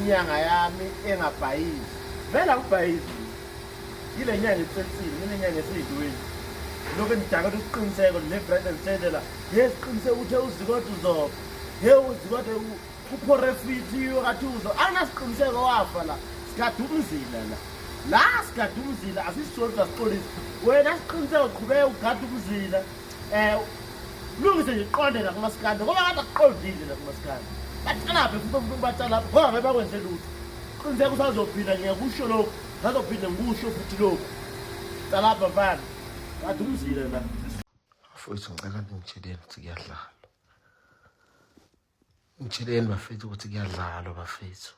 Inyanga yami engabhayizi. Vele angibhayizi. Yile nyanga etsetsile, mina nyanga esiyidweni. Lokho ngidakela usiqiniseko left right and center la. Hey siqiniseko uthe uZikode uzofa. Hey uZikode uphorefithiwe kathi uzo. Anasiqiniseko wafa la. Sigada umzila la. La sigada umzila asisodwa sixolisa. Wena siqiniseko qhubeka ugada umzila. Eh lungise nje qonde la kumasikandi ngoba kade akuqondile la kumasikandi. Bacalaphe futhi umuntu bacalaphe ngoba bebakwenze lutho. Qiniseka usazophila ngiyakusho lokho. Ngisazophinde ngikusho futhi lokho. Calapha mfana. Kade umzila la. Mfowethu ngicela ningitsheleni ukuthi kuyadlalwa. Ngitsheleni bafethu ukuthi kuyadlalwa bafethu.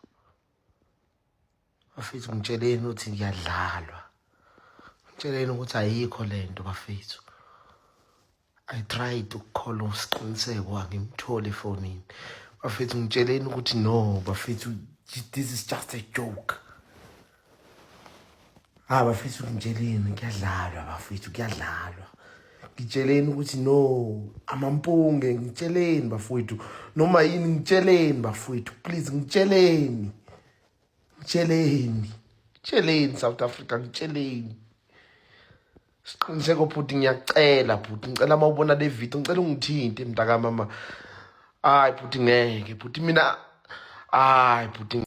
Bafethu ngitsheleni ukuthi kuyadlalwa. Ngitsheleni ukuthi ayikho lento bafethu. I tried ukukhola usiqiniseko angimtholi efonini. Bafethu ngitsheleni ukuthi no bafethu this is just a joke. Ah bafethu ngitsheleni kuyadlalwa bafethu kuyadlalwa. Ngitsheleni ukuthi no amampunge ngitsheleni bafowethu noma yini ngitsheleni bafowethu please ngitsheleni. Ngitsheleni. Ngitsheleni South Africa ngitsheleni. Siqiniseko bhuti ngiyacela bhuti ngicela uma ubona le video ngicela ungithinte mntakamama. Hayi bhuti ngeke bhuti mina hayi bhuti.